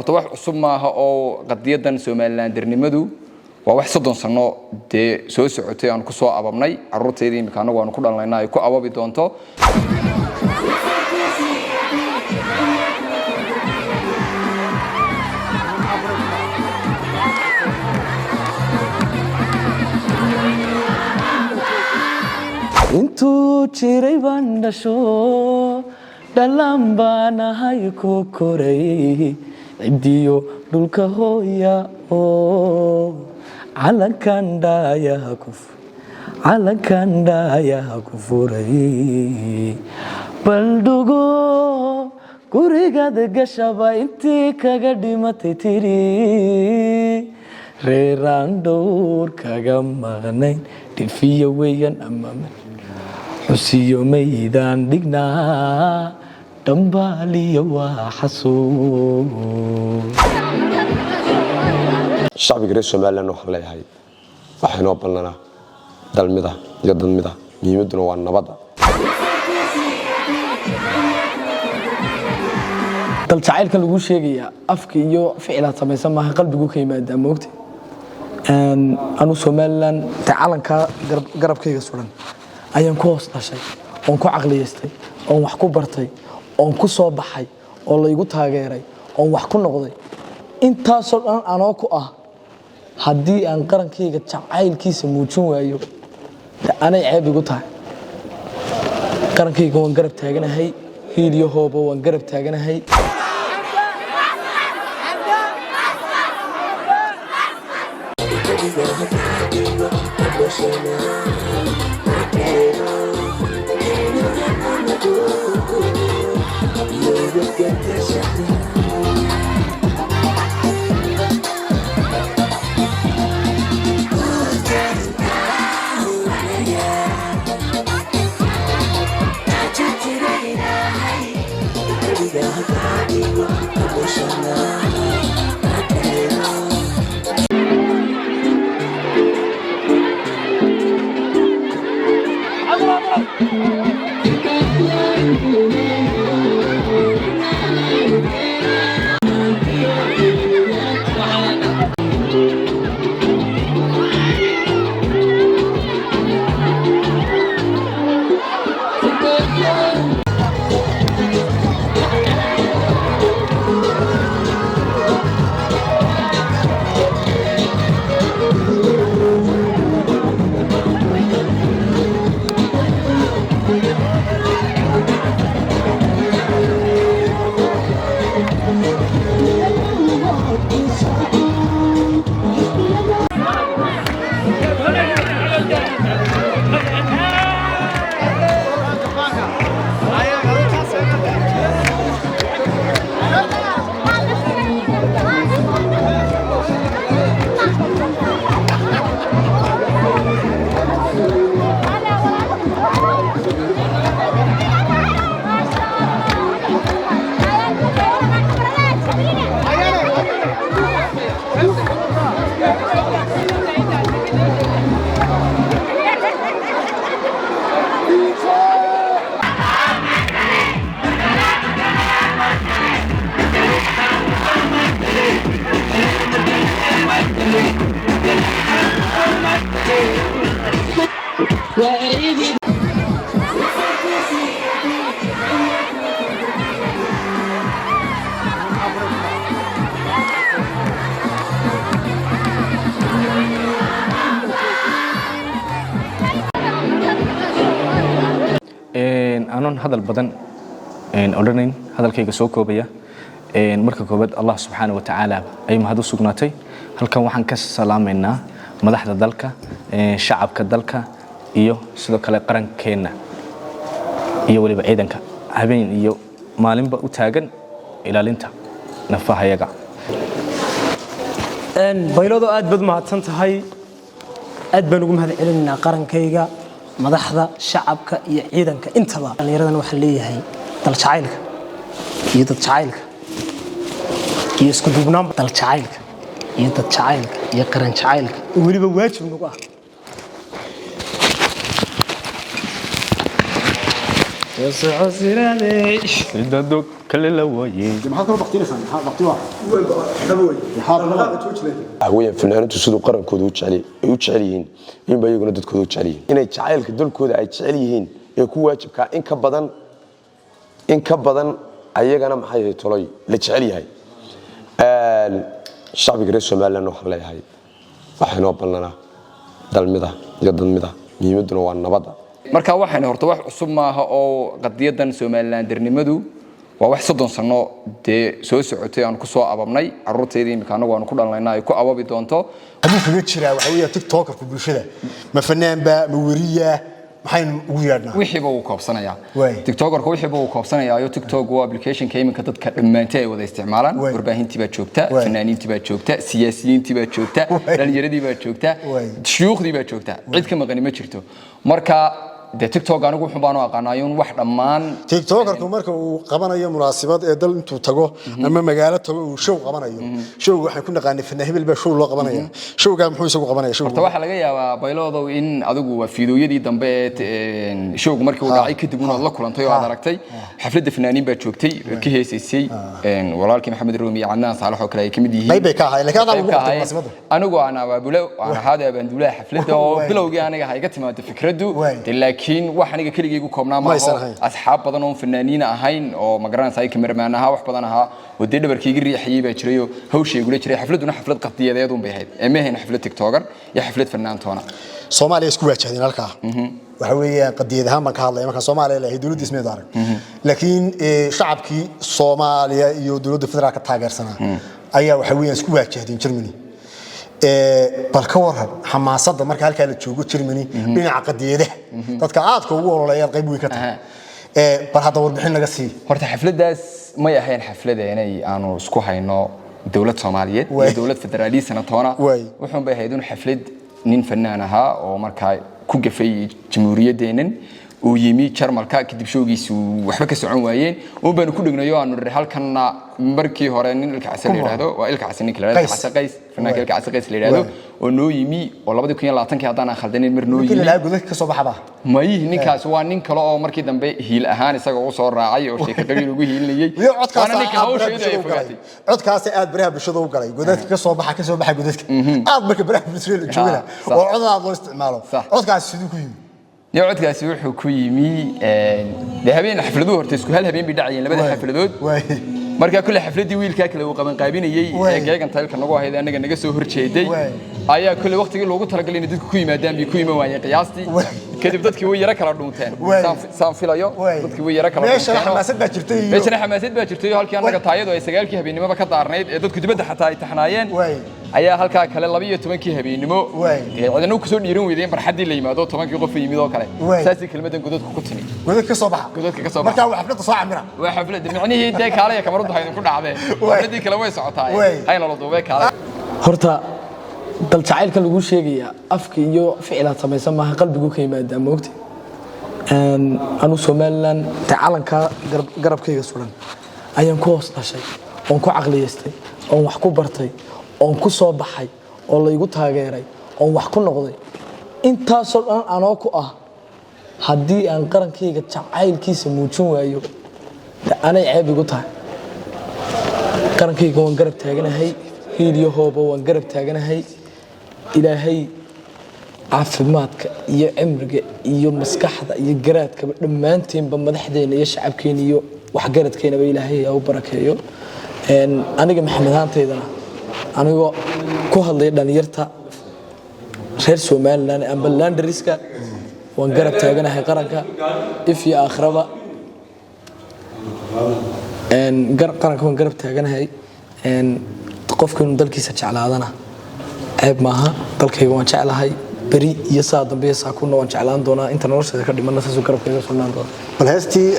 Horta wax cusub maaha oo qadiyadan Somalilandernimadu waa wax 30 sano dee soo socotay, aan ku soo ababnay carruurteydii, imika annagu aanu ku dhalanayna, ay ku ababi doonto. Intuu jiray baan dhasho, dhalaan baan ahay, ku koray cidiyo dhulka hooya oo calankan dhaayaha ku furay. Baldhugo gurigaad gashaba intii kaga dhimatay, tiri reeraan dhowr kaga maqnayn dhifiyo weyan ama xusiyo maydaan dhignaa dhambaaliyo waa xasuus. Shacbiga reer Somaliland waxaan leeyahay, waxaa inoo ballanaa dalmida iyo dadmida, muhiimadduna waa nabadda. Dal jacaylkan laguu sheegayaa afka iyo ficilaad samaysan maaha, qalbigu ka yimaadaa, moogta. Anu Somaliland te calankaa garabkayga suran ayaan ku hoos dhashay, oon ku caqliyaystay, oon wax ku bartay, oon ku soo baxay, oo laygu taageeray, oon wax ku noqday. Intaasoo dhan anoo ku ah, haddii aan qarankayga jacaylkiisa muujin waayo, de anay ceeb igu tahay. Qarankayga waan garab taaganahay, hiil iyo hoobo waan garab taaganahay. Anoon hadal badan odhanayn, hadalkayga soo koobaya. Marka koowaad, Allah subxaana wa tacaala ay mahad u sugnaatay. Halkan waxaan ka salaamaynaa madaxda dalka, shacabka dalka iyo sidoo kale qarankeenna iyo weliba ciidanka habeen iyo maalinba u taagan ilaalinta nafahayaga. Baylado, aad baad mahadsan tahay. Aad baan ugu mahad celinaynaa qarankayga, madaxda, shacabka iyo ciidanka intaba. Dhallinyaradan waxaan leeyahay, dal jacaylka iyo dad jacaylka iyo isku duubnaan, dal jacaylka iyo dad jacaylka iyo qaran jacaylka oo weliba waajib nagu ah. Soo soco siraadey sida dog kale la waayey. Maxaad kala baktinaysaa? Maxaa bakti waa? Waxa weeyaan fanaaniintu siduu qarankooda u jecel ay u jecel yihiin inba iyaguna dadkooda u jecel yihiin, inay jacaylka dalkooda ay jecel yihiin ee ku waajibkaa in ka badan ayagana, maxay ahayd, toloy la jecel yahay. Shacbiga reer Somaliland waxaan leeyahay, waxaa inoo ballanaa dalmida iyo dadmida, muhiimadduna waa nabadda. Marka waxaan horta wax cusub maaha oo qadiyadan Somalilandernimadu waa wax 30 sano dee soo socotay, aan ku soo ababnay caruurteydii, imika anagu aanu ku dhalanayna ay ku ababi doonto. Hadduu kaga jiraa waxa weeye TikTokerku bulshada, ma fanaanba, ma weriya, maxaynu ugu yeedhnaa? Wixiiba wuu koobsanayaa. Waay. TikTokerka wixiiba wuu koobsanayaayo. TikTok waa applicationka iminka dadka dhammaantii ay wada isticmaalaan. Warbaahintii baa joogta, fanaaniintii baa joogta, siyaasiyiintii baa joogta, dhalinyaradii baa joogta, shuyuukhdii baa joogta, cid ka maqani ma jirto. Marka dee TikTok anigu wuxun baanu aqaanaayoon wax dhammaan. TikTokerku marka uu qabanayo munaasabad ee dal intuu tago ama magaalo tago uu show qabanayo, showga waxaan ku naqaanay fanaan hebel baa show loo qabanaya. Showgaa muxuu isagu qabanaya showga? Horta waxaa laga yaabaa, bayloodow, in adigu waa fiidooyadii dambe ee showgu markii uu dhacay kadib unaad la kulantay oo aad aragtay xafladda fanaaniin baa joogtay ka heesaysay, walaalkii Maxamed Roomi iyo Cadnaan Saalax oo kale ay ka mid yihiin. Qayb bay ka ahaayeen, laakiin adaa Qayb lagu ka qabtay ahaayeen. munaasabadda. Anigu aan abaabulo, aan ahaada abaanduulaha xafladda oo bilowgii aniga ha iga timaado fikraddu. Dee laakiin wax aniga keligay igu koobnaa Maysan maaho. ahayn. Asxaab badan oon fanaaniin ahayn oo magaranaysa ay cameraman ahaa, wax badan ahaa oo dee dhabarkayga riixayay baa jiray oo hawsha igula jiray. Xafladduna xaflad qadiyadeed un bay ahayd ee ma ahayn xaflad TikToker iyo xaflad fanaantoona. Soomaaliya isku waajahdeen halkaa. Waxa weeyaan qadiyad ahaan baan ka hadlaya markaan Soomaaliya leeyahay, dowladda ismeed arag, laakiin shacabkii Soomaaliya iyo dowladda federaalka taageersanaa ayaa waxa weeyaan isku waajahdeen Germany. Bal ka waran xamaasadda marka halkaa la joogo Germany dhinaca qadiyadaha dadka aadka ugu ololeeyaan qayb weyn ka tahay? Bal hadda warbixin naga sii. Horta xafladdaas may ahayn xaflada inay aanu isku hayno dowlad Soomaaliyeed iyo dowlad federaaliisana toona. Wuxuun bay ahayd un xaflad nin fanaan ahaa oo markaa ku gafay jamhuuriyaddeennan uu yimi Jarmalka, kadib showgiisu waxba ka socon waayeen uun baanu ku dhegnayo, aanu nidhi halkanna markii hore nin Ilka Case la yidhaahdo, waa Ilka Case ninka la yidhahdo. Qays. Case Qays, fanaanka Ilka Case Qays la yidhaahdo oo noo yimi oo 2020-kii haddaan aan khaldanin mar noo ninkii yimi. la lahaa godadka ka soo baxaba? May, ninkaas waa nin kale oo markii dambe hiil ahaan isaga u soo raacay oo sheeko qabiil ugu hiilinayay. Iyo codkaas Waana ninka aad baraha hawsheedu ay bulshada u galay. fogaatay. Codkaas aad baraha bulshada u galay, godadka ka soo baxa, ka soo baxa godadka, aad marka baraha bulshada la joogana oo cod aad loo isticmaalo. Codkaas siduu ku yimi? Iyo codkaasi wuxuu ku yimi dee habeen xafladuhu horta isku hal habeen bay dhacayeen labada xafladood. Markaa kulle xafladdii wiilkaa kale uu qabanqaabinayey ee geegan taylka nagu ahayd, annaga naga soo horjeeday, ayaa kulle waqtigii loogu talagalay inay dadku ku yimaadaan bay ku iman waayeen qiyaastii. Kadib dadkii way yaro kala dhuunteen. Saan filayo, dadkii way yaro kala meeshana dhuunteen. Xamaasad baa jirtay iyo Meeshana xamaasad baa jirtay oo halkii annaga taayadu ay 9-kii habeennimoba ka daarnayd ee dadku dibadda xataa ay taxnaayeen ayaa halkaa kale 12-kii habeennimo dee cidina kusoo dhiiran weydeen barxaddii la yimaado, 10-kii qof yimid oo kale. Saasay kelmaddan godadku ku timi. Godadka ka soo baxa. Godadka ka soo baxa. Markaa waa xafladda soo camira. Waa xafladda micnihii dee kaalaya kamaradu ha idinku dhacdee, xafladdii kale way socotaa, hayna la duubee kaalay. Horta dal jacaylka lagu sheegayaa afka iyo ficilaad samaysan maaha, qalbigu ka yimaadaa, moogta. Anu Somaliland te calankaa garabkayga suran ayaan ku hoos dhashay oon ku caqliyaystay oon wax ku bartay oon ku soo baxay oo laygu taageeray oon wax ku noqday. Intaasoo dhan anoo ku ah, haddii aan qarankayga jacaylkiisa muujin waayo, de anay ceeb igu tahay. Qarankayga waan garab taaganahay, hiil iyo hooba waan garab taaganahay. Ilaahay caafimaadka iyo cimriga iyo maskaxda iyo garaadkaba dhammaanteenba, madaxdeena iyo shacabkeena iyo waxgaradkeenaba, Ilaahay ha u barakeeyo. Aniga Maxamed ahaantaydana, anigoo ku hadlaya dhalinyarta reer Somaliland amba landariska, waan garab taaganahay qaranka if iyo aakhiraba. Qaranka waan garab taaganahay. Qofka inuu dalkiisa jeclaadana ceeb maaha. Dalkayga waan jeclahay, beri iyo saa dambe iyo saa kuna waan jeclaan doonaa, inta nolosheeda ka dhimana saasuu garabkayga sugnaan doona. Bal heestii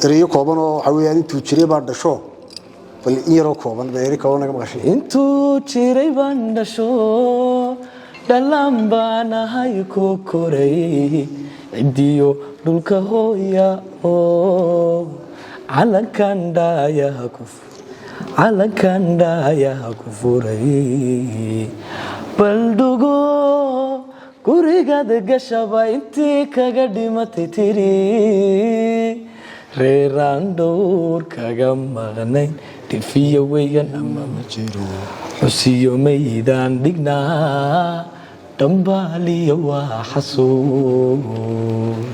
ereyo kooban oo waxa weeyaan "Intuu jiray baan dhasho", bal in yaroo kooban bal eri kooban naga maqashay. Intuu jiray baan dhasho, dhalaan baan ahay ku koray cidiyo dhulka hooya oo calankan dhaayaha ku furay, baldhugo. Gurigaad gashaba intii kaga dhimatay tiri, reeraan dhowr kaga maqnayn dhifiyo weyan ama ma jiro, xusiyo maydaan dhignaa, dhambaaliyo waa xasuus.